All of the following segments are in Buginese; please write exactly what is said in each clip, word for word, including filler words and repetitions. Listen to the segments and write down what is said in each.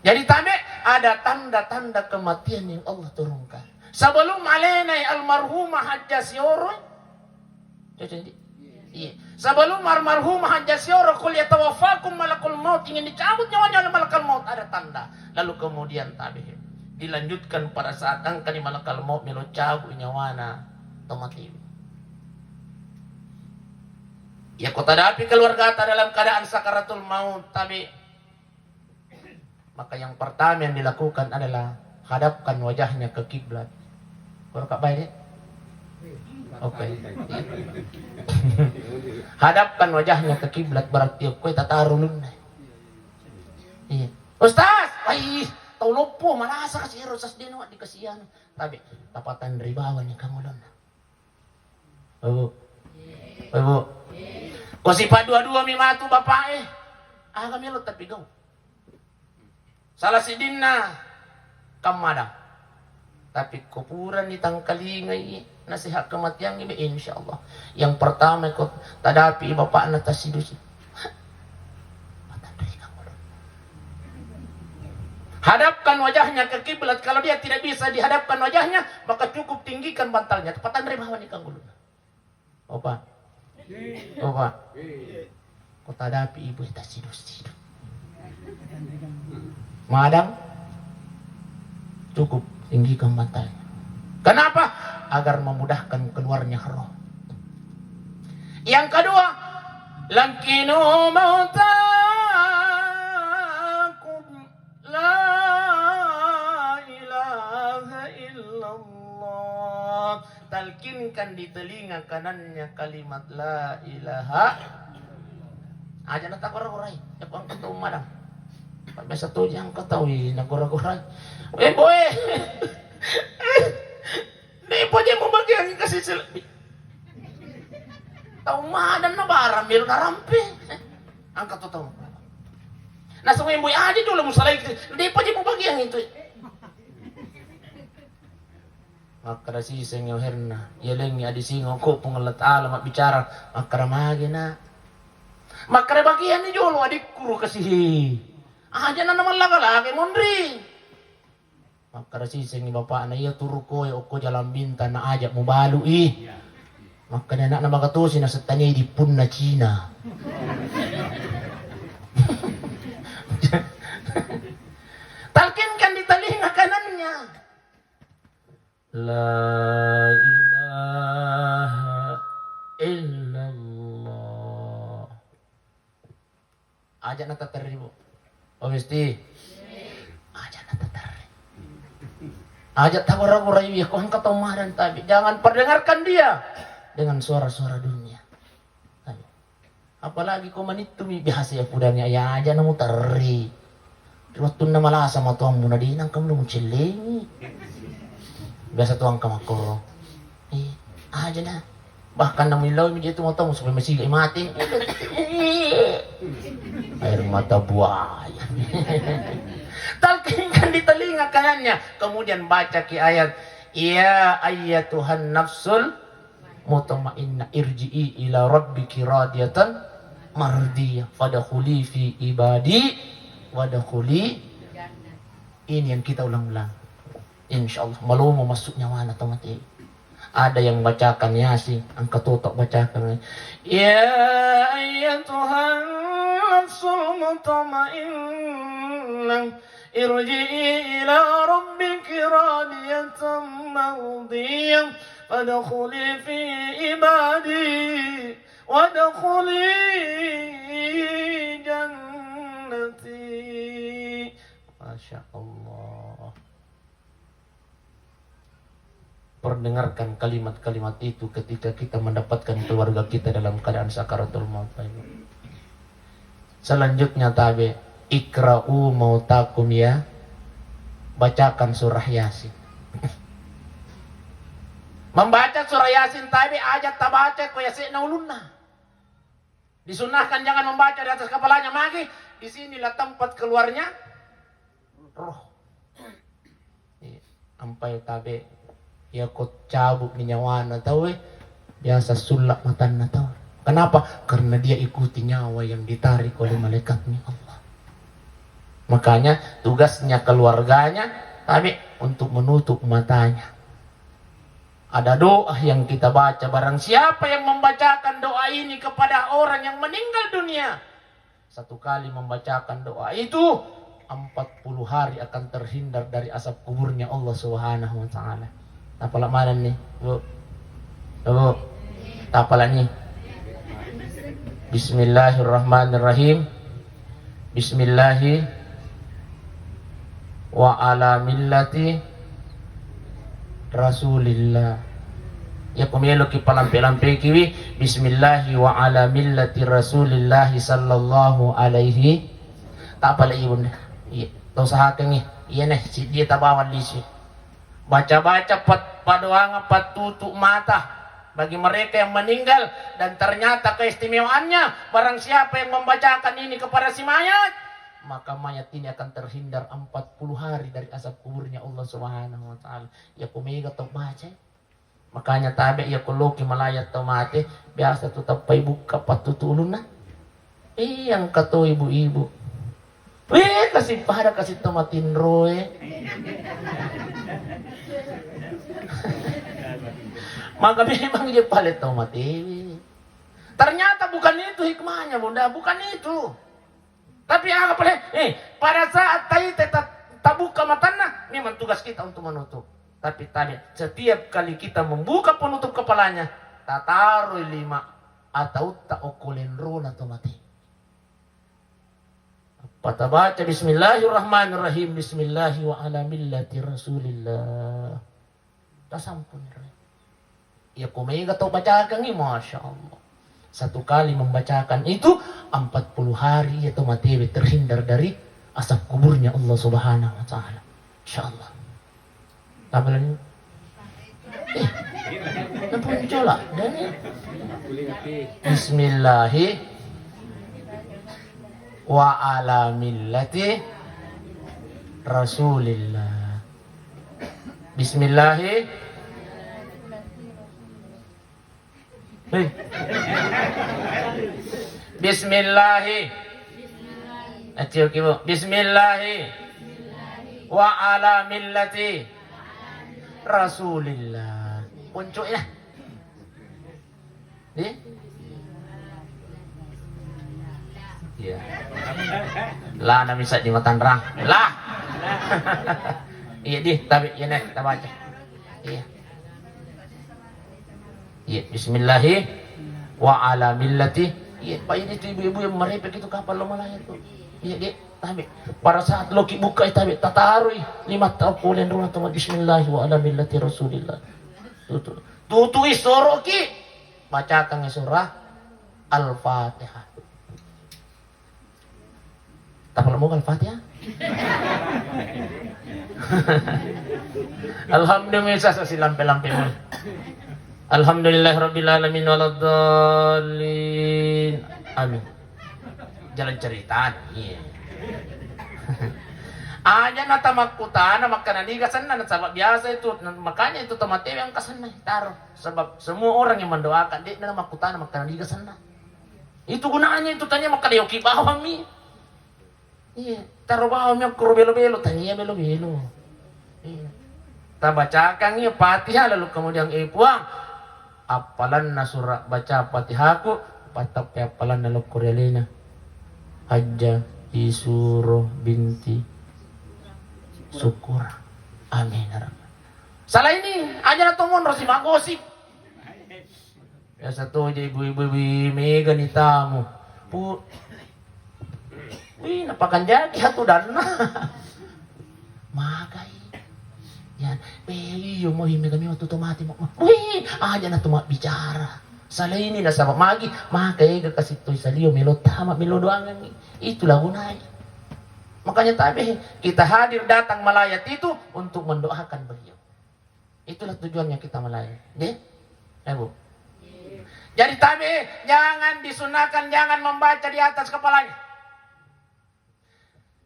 Jadi tabe, ada tanda-tanda kematian yang Allah turunkan. Sebelum alenai almarhumah Hajjah Sioro, cocok, Ndi? Iya. Sebelum almarhumah Hajjah Sioro, "Qul yatawaffakum malakul maut," ingin dicabut nyawanya oleh malakal maut, ada tanda. Lalu kemudian tabe, dilanjutkan pada saat engkani malakal maut melo cabut nyawana to mati. Ya, ko tadapi keluargata dalam keadaan sakaratul maut, tabe. Maka yang pertama yang dilakukan adalah hadapkan wajahnya ke kiblat. Kalau Kak Bae, Dek? Oke. Hadapkan wajahnya ke kiblat, berarti okko tataru ulunna. Iya. Ustaz, ai, tau loppo, malasa kasi ero, Ustaz, deno dikasihan. Tapi tapatan ribawa ni kangulunna. Ibu. Ibu. Ko sipa dua-dua mi matu bapak e. Aga melo tapi gau. Salah sidinna kammada. Tapi ko purani tangkalingai nasihat kematian ini, insya Allah. Yang pertama ko tadapi bapakna tasidusi. Hadapkan wajahnya ke kiblat. Kalau dia tidak bisa dihadapkan wajahnya, maka cukup tinggikan bantalnya. Tepat Andre bawa ni kangguluna. Opa. Opa. Ko tadapi ibu tasidu-sidu. Madang, cukup tinggikan bantalnya. Kenapa? Agar memudahkan keluarnya roh. Yang kedua, laqqinu mautakum la ilaha illallah. Talkinkan di telinga kanannya kalimat la ilaha. Aja na takora-korai. Ya, ko engka tau madang. Biasa tu jangka tau i nakora-korai. Eh, boy. Ni poje mu bagian kasih sel-, tau madang na barang mil narampe. Angkat tu tau. Nasung ibu aja dulu musalai. Ni poje mu bagian itu. Makkeda siseng oherna, yalengngi adi singo ko Puang Allah Ta'ala mabbicara, makkeda magi na. Makkeda bagianni jolo adikku ro kasihi. Aja na namallaga-laga monri. Makkeda sisengngi bapakna, iya turu koe okko Jalan Bintang na aja mubalu i. Makkeda anakna, magatosi nasettani di punna Cina. Talkinkan di telinga kanannya. La ilaha illallah. Aja na taterri, Bu. Oh, mesti. Aja na taterri. Aja tawara-warai, ya, ko engka tau madang, tapi jangan perdengarkan dia dengan suara-suara dunia. Tapi apalagi ko manittumi, biasa ya pudangnya, ya aja na muterri. Ri wettunna malasa matuammu na de nangka mucillengi. Biasa tuangka makkoro. Eh, aja na. Bahkan namu illau mi tu matuammu supaya masih mati. Air mata buaya. Talkinkan di telinga kanannya. Kemudian baca ki ayat, "Ya ayyatuhan nafsul mutmainnah, irji'i ila rabbiki radiyatan mardiyah, fadkhuli fi ibadi, wadkhuli." Ini yang kita ulang-ulang. Insya Allah, malomo masuk nyawana tau mati. Ada yang bacakan Yasin, angka totok bacakan. Ya ayyatuhan nafsul mutmainnah, irji'i ila rabbiki radiyatan mardiyah, fadkhuli fi ibadi, wadkhuli jannati. Masya Allah. Perdengarkan kalimat-kalimat itu ketika kita mendapatkan keluarga kita dalam keadaan sakaratul maut, Bapak Ibu. Selanjutnya, tabe, ikra'u mautakum, ya. Bacakan surah Yasin. Membaca surah Yasin, tabe, aja tabaca ko yase'na ulunna. Disunahkan jangan membaca di atas kepalanya, magi disinilah tempat keluarnya roh. Iya, ampai tabe, iya, ko cabut mi nyawana tau, eh, biasa sulak matanna tau. Kenapa? Karena dia ikuti nyawa yang ditarik oleh malaikatnya Allah. Makanya tugasnya keluarganya, tabe, untuk menutup matanya. Ada doa yang kita baca, barang siapa yang membacakan doa ini kepada orang yang meninggal dunia, satu kali membacakan doa itu, empat puluh hari akan terhindar dari azab kuburnya Allah Subhanahu wa Ta'ala. Tapala mana nih, Bu? Bu. Tapala nih. Bismillahirrahmanirrahim. Bismillahi wa ala millati Rasulillah. Iya ko meloki palampe-lampekiwi, bismillahi wa ala millati Rasulillahi sallallahu alaihi. Tapala ibunda. Iya, tau sahakengi. Iya neh, si dia tabawan lisi. Baca-baca pat-, padoangan pattutu mata bagi mereka yang meninggal, dan ternyata keistimewaannya, barang siapa yang membacakan ini kepada si mayat, maka mayat ini akan terhindar empat puluh hari dari azab kuburnya Allah Subhanahu wa Ta'ala. Iya ko mega tau baca. Makanya tabe, iya ko loki malayat tau mate, biasa tu tappai bukka pattutu ulunna. Iya, engka to ibu-ibu. Weh, kasi pada kasi to matinroe. Maka memang je pale to matewe. Ternyata bukan itu hikmahnya, Bunda, bukan itu. Tapi aga pale, eh, pada saat taite ta-, tabuka matanna, memang tugas kita untuk menutup. Tapi tanya, setiap kali kita membuka penutup kepalanya, tataroi lima atau ta okko lenrona to mate. Patabaca bismillahirrahmanirrahim, bismillahi wa ala millati Rasulillah. Tasampun. Iya ko mega tau bacakangi, Masya Allah. Satu kali membacakan itu, empat puluh hari iya to matewe terhindar dari azab kuburnya Allah Subhanahu wa Ta'ala. Insya Allah. Apa lagi? Eh, napuncola. Dan ya. Bismillahi wa ala millati Rasulillah. Bismillahi. Hei. Bismillahi. Acio kibo. Bismillahi. Wa ala millati Rasulillah. Puncuknya. Di? Iya. Lah, na bisa di Matanrang. Lah. Iya, di, tapi iya, nek, kita baca. Iya. Iya, bismillahi wa ala millati. Iya, Pak, ini tuh ibu-ibu yang merepek itu kapal lo malah itu. Iya, di, tapi pada saat lo ki buka itu, tapi tatarui lima tahun kulen rumah tuh, bismillahi wa ala millati Rasulillah. Tutu. Tutui soroki. Bacakan surah Al-Fatihah. Tapala moga Al-Fatihah? Alhamdulillah, sasa silampe-lampe mo. Alhamdulillah rabbil alamin waladdallin. Amin. Jalan cerita nih. Aja na tamakkutana makkana niga senna, nasaba biasa itu, makanya itu tamatewe angka senna taro. Sebab semua orang yang mendoakan, de na makkutana makkana niga senna. Itu gunanya itu, tania makkada yoki bawang mi. Iya, taro bawang mi akkoro belo-belo, tania belo-belo. Iya. Tabacakan iya Fatihah, lalu kemudian, eh, Puang, appalanna surah baca Fatihaku, pattappe appalanna lokko ri alena. Hajja Isuro binti Syukur. Amin ya Rabbal. Salah ini, aja na to monro si magosip. Biasa to je ibu-ibu, mega ni tamu. Pu-, wih, napakanjaki hatu danna. Magai. Ya, eh, iyo mo, hi mega mi watu to mati mo. Wih, aja na to mabbicara. Salah ini nasaba magi, maka ega kasi toi salio melo tama, melo doangan. Itulah gunanya. Makanya tabe, kita hadir datang melayat itu untuk mendoakan beliau. Itulah tujuannya kita melayat. Nggih? Ya, Bu. Jadi tabe, jangan disunahkan, jangan membaca di atas kepalanya.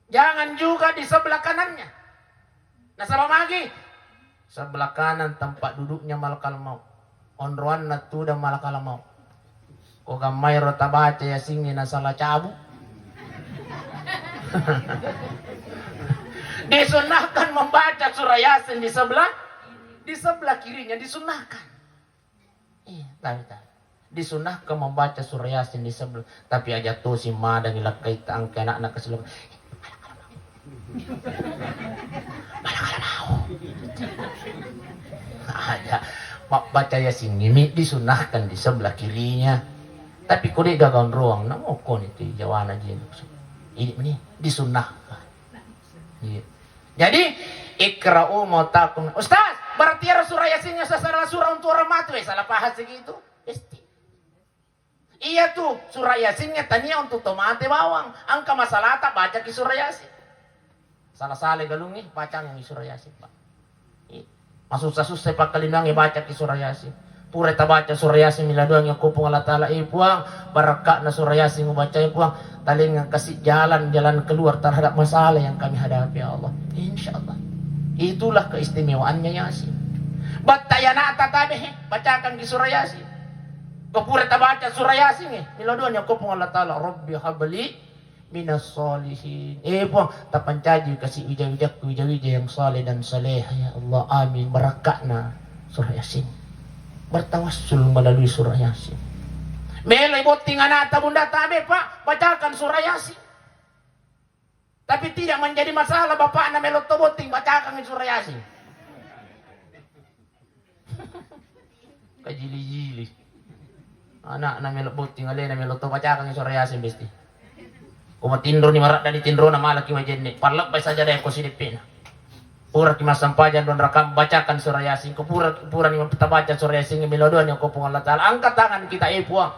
Jangan juga di sebelah kanannya. Nasaba magi, sebelah kanan tempat duduknya malakal maut. Onroanna tudang malakal maut. Ko gammairo tabaca Yasingnge nasala cabu. Disunnahkan membaca surah Yasin di sebelah, di sebelah kirinya disunnahkan. Iya, tahu, tahu. Disunnahkan membaca surah Yasin di sebelah, tapi aja tosi madangi lakkai tangke anakna keseluruhan. Aja, ma-, baca Yasin ini disunnahkan di sebelah kirinya. Tapi kode gagang ruang, namo koni tu jawana jin. Ini ini disunnahkan. Iya. Jadi, ikra'u mautakum. Ustaz, berarti ada surah Yasinnya salah surah untuk orang mati. Eh, salah paham segitu. Pasti. Iya tu, surah Yasinnya tania untuk tomate bawang. Angka masalah tak baca ki surah Yasin. Salah-salah galungi, bacangi surah Yasin, Pak. Iya. Masussa-sussa pakkalinangnge baca ki surah Yasin. Pura tabaca surah Yasin, miladuang ya kupung Allah Ta'ala, eh Puang, barakakna surah Yasin mubaca, eh Puang, talengang kasih jalan, jalan keluar terhadap masalah yang kami hadapi, ya Allah. Insya Allah. Itulah keistimewaannya Yasin. Battayana tatabe, bacakan ki surah Yasin. Kepura tabaca surah Yasin, eh, miladuang ya kupung Allah Ta'ala, Rabbi habli minas sholihin. Eh Puang, tapancaji kasi wija-wijakku wija-wija yang saleh dan saleha, ya Allah. Amin. Barakakna surah Yasin. Bertawassul melalui surah Yasin. Meloi botting anakta bunda tabe, Pak, bacakan surah Yasin. Tapi tidak menjadi masalah bapakna melo to botting, bacakan surah Yasin. Kajili-jili. Anakna melo botting, alena melo to, bacakan surah Yasin besti. Ko matinro ni maradda di tinrona, malaki majenne. Pallebbai saja deh ko sideppena. Pura ki massempajang dua rakaat, bacakan surah Yasin. Ko pura, pura ni tabaca surah Yasin, melo doa ni ko Puang Allah Ta'ala. Angkat tangan kita, eh Puang.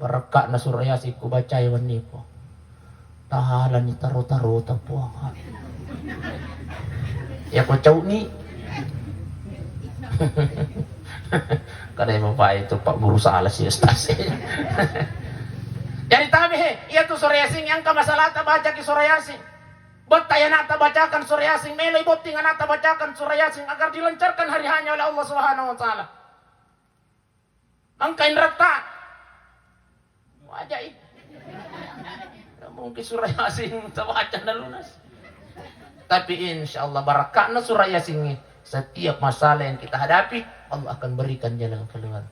Barakakna surah Yasin ku bacai wenni, Puang. Tahalani taro-tarota, Puang. Ya ko cauni. Kada bapak itu Pak Guru salah sih, Ustaz. Jadi tabe, he, iya tu surah Yasin, yang ke masalah ta baca ki surah Yasin. Botta ya nak ta bacakan surah Yasin, meloi botting anak ta bacakan surah Yasin agar dilancarkan hari hanya oleh Allah Subhanahu wa Ta'ala. Engka inretta. Wajai. Ya, mungkin surah Yasin tabaca na lunas. Tapi insya Allah barakatna surah Yasin ini, setiap masalah yang kita hadapi, Allah akan berikan jalan keluar.